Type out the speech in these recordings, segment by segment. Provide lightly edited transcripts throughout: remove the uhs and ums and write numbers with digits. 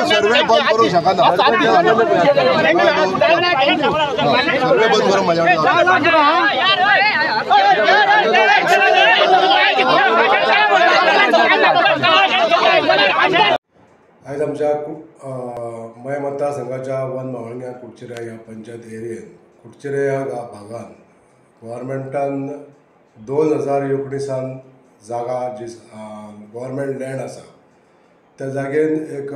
Survey बंद करू शकना, सर्वे बंद करू माझ्या। आयज आमच्या मयें मतदारसंघाच्या वन मावळंग्या कुडचिऱ्या ह्या पंचायत एरियेन कुडचिरे ह्या भागान गव्हर्मेंटान 2019 जागा जी गव्हर्मेंट लँड आसा त्या जागेन एक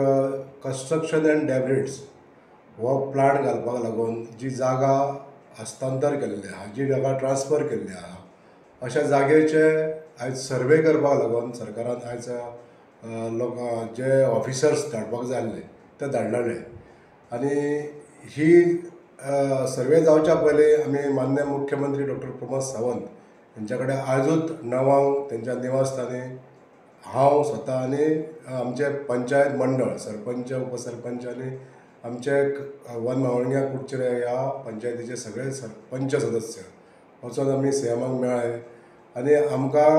कन्स्ट्रक्शन अँड डेब्रिड्स हो प्लांट घालपाक लागून जी जागा हस्तांतर केल्ली आहा, जी जागा ट्रान्सफर केल्ली आहा, अशा जागेचे आयज सर्वे करपाक लागून सरकारान आयज लोक जे ऑफिसर्स धाडपाक जाय आसले ते धाडलेले आनी ही सर्वे जावच्या पयलीं आमी मान्य मुख्यमंत्री डॉक्टर प्रमोद सावंत हेंच्या कडेन आयजूच 9 तेंच्या निवासस्थानी हांव स्वता आनी आमचे पंचायत मंडळ सरपंच उपसरपंच आनी आमचे वन मावळंग्या कुडचिरे ह्या पंचायतीचे सगळे सरपंच सदस्य वचोन आमी सीएमाक मेळ्ळे आनी आमकां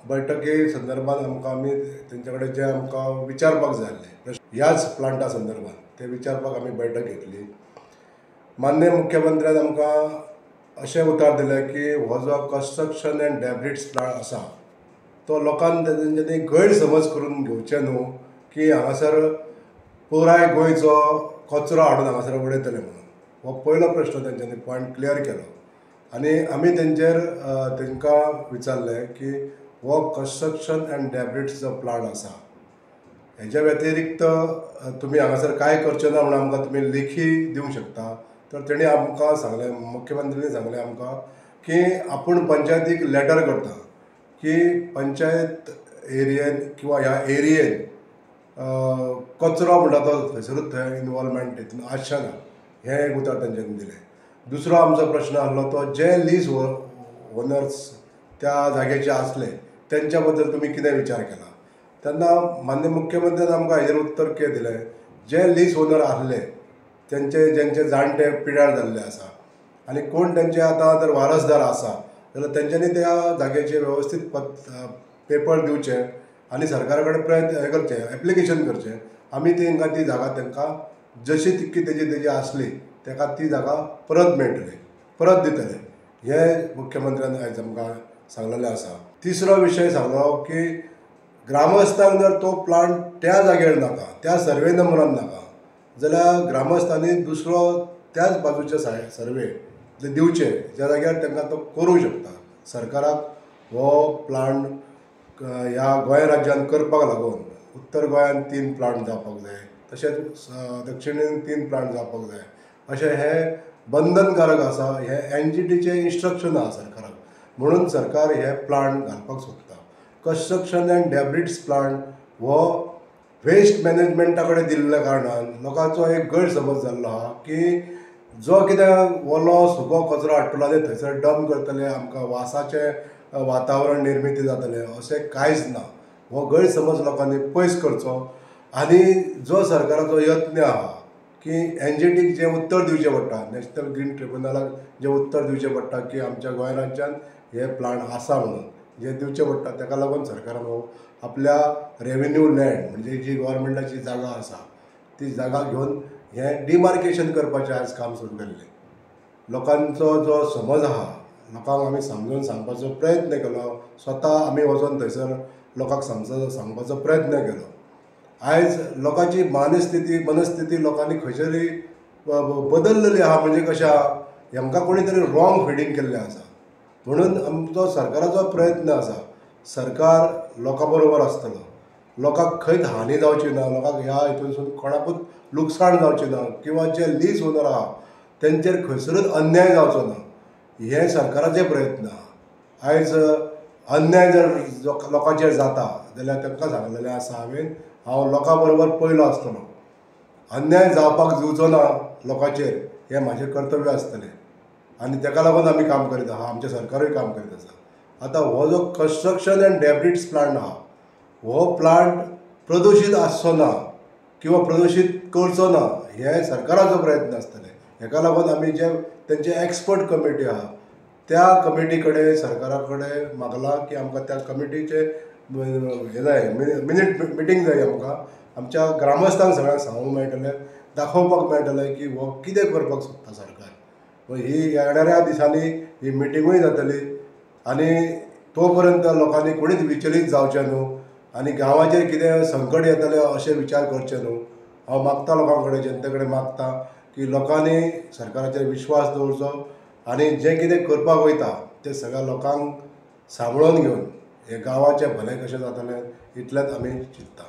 बैठकी संदर्भात आमकां आमी तेंच्या कडेन जे आमकां विचारपाक जाय आसले ह्याच प्लांटा संदर्भात ते विचारपाक आमी बैठक घेतली। मान्य मुख्यमंत्र्यान आमकां अशें उतर दिलें की हो जो कन्स्ट्रक्शन अँड डेब्रिड्स प्लांट आसा तो लोकांक तेंच्यांनी गैरसमज करून घेवचें न्हू की हांगासर पुराय गोंयचो कचरो हाडून हांगासर उडयतले म्हणून। हो पयलो प्रश्न तेंच्यांनी पॉयंट क्लियर केलो आनी आमी तेंचेर तेंकां विचारलें की हो कन्स्ट्रक्शन अँड डेब्रिड्स जो प्लांट आसा हेच्या व्यतिरिक्त तुमी हांगासर कांय करचें ना म्हणून आमकां तुमी लेखी दिवंक शकता। तर तेणी आमकां सांगलें, मुख्यमंत्र्यांनी सांगलें आमकां की आपूण पंचायतीक लेटर करता की पंचायत एरियेन किंवा ह्या एरियेन कचरो म्हणटा तो थंयसरूच थंय इनवॉल्वमेंट हितून आसचें ना, हें एक उतर तेंच्यांनी दिलें। दुसरो आमचो प्रश्न आसलो तो जे लीज ओनर्स त्या जाग्याचे आसले तेंच्या बद्दल तुमी कितें विचार केला। तेन्ना मान्य मुख्यमंत्र्यान आमकां हेजेर उत्तर कितें दिलें, जे लीज ओनर आसले तेंचे जेंचे जाणटे पिड्यार जाल्ले आसा आनी कोण तेंचे आतां जर वारसदार आसा जाल्यार तेंच्यांनी त्या जाग्याचे वेवस्थीत पेपर दिवचे आनी सरकारा कडेन प्रयत्न हें करचें, एप्लिकेशन करचें, आमी तेंकां ती जागा तेंकां जशी तितकी तेजी तेजी आसली तेका ती जागा परत मेळटली, परत दितले, हें मुख्यमंत्र्यान आयज आमकां सांगलेलें आसा। तिसरो विशय सांगलो की ग्रामस्थांक जर तो प्लांट त्या जाग्यार नाका, त्या सर्वे नंबरान नाका जाल्यार ग्रामस्थांनी दुसरो त्याच बाजूचे सर्वे दिवचे ज्या जाग्यार तांकां तो करूंक शकता। सरकाराक हो प्लांट ह्या गोंय राज्यान करपाक लागून उत्तर गोंयांत 3 प्लांट जावपाक जाय, तशेंच दक्षिणेन 3 प्लांट जावपाक जाय, अशें हें बंधनकारक आसा, हें एनजीटीचें इन्स्ट्रक्शन आसा सरकाराक, म्हणून सरकार हे प्लांट घालपाक सोदता। कन्स्ट्रक्शन अँड डेब्रिड्स प्लांट हो वेस्ट मॅनेजमेंटा कडेन दिल्ल्या कारणान लोकांचो एक गैरसमज जाल्लो आहा की जो कितें ओलो सुको कचरो हाडटलो आनी थंयसर डंप करतले, आमकां वासाचें वातावरण निर्मिती जातलें, अशें कांयच ना। हो गैरसमज लोकांनी पयस करचो आनी जो सरकाराचो यत्न आहा की एनजीटीक जें उत्तर दिवचें पडटा, नॅशनल ग्रीन ट्रिब्युनलाक जें उत्तर दिवचें पडटा की आमच्या गोंय राज्यान हे प्लांट आसा म्हणून जें दिवचें पडटा, ताका लागून सरकारान हो आपल्या रेवेन्यू लँड म्हणजे जी गव्हर्मेंटाची जागा आसा ती जागा घेवन हें डिमार्केशन करपाचें आयज काम सुरू केल्लें। लोकांचो जो समज आहा लोकांक आमी समजून सांगपाचो प्रयत्न केलो, स्वता आमी वचोन थंयसर लोकांक सांगपाचो प्रयत्न केलो। आयज लोकांची मनस्थिती लोकांनी खंयसरी बदललेली आहा, म्हणजे कशें आहा हेंकां कोणी तरी रॉंग फिडींग केल्लें आसा, म्हणून आमचो सरकाराचो प्रयत्न आसा सरकार लोकां बरोबर आसतलो, लोकांक खंयच हानी जावची ना, लोकांक ह्या हितूनसून कोणाकूच लुकसाण जावचें ना किंवा जे लीज ओनर आहा तेंचेर खंयसरूच अन्याय जावचो ना, हे सरकाराचे प्रयत्न आहा। आयज अन्याय जर लोकांचेर जाता जाल्यार तांकां सांगलेलें आसा हांवें, हांव लोकां बरोबर पयलो आसतलो, अन्याय जावपाक दिवचो ना लोकांचेर, हें म्हाजें कर्तव्य आसतलें। आनी ताका लागून आमी काम करीत आहा, आमचें सरकारूय काम करीत आसा. आतां हो जो कन्स्ट्रक्शन एंड डेब्रिड्स प्लांट आहा, हो प्लांट प्रदुशीत आसचो ना किंवा प्रदुशीत करचो ना हे सरकाराचो प्रयत्न आसतले. हेका लागून आमी जे तेंचे एक्सपर्ट कमिटी आहा त्या कमिटी कडेन सरकारा कडेन मागलां की आमकां त्या कमिटीचे हें जाय, मिनीट मिटींग जाय आमकां, आमच्या ग्रामस्थांक सगळ्यांक सांगूंक मेळटलें, दाखोवपाक मेळटलें की हो कितें करपाक सोदता सरकार. ही येणाऱ्या दिसांनी ही मिटिंगूय जातली आनी तो पर्यंत लोकांनी कोणीच विचलीत जावचें न्हू आनी गांवाचेर कितें संकट येतलें अशें विचार करचें न्हू. हांव मागता लोकां कडेन, जनते कडेन मागता की लोकांनी सरकाराचेर विश्वास दवरचो आनी जें कितें करपाक वयता तें सगळ्या लोकांक सांबाळून घेवन हे गांवाचें भलें कशें जातलें इतलेंच आमी चिंत्ता.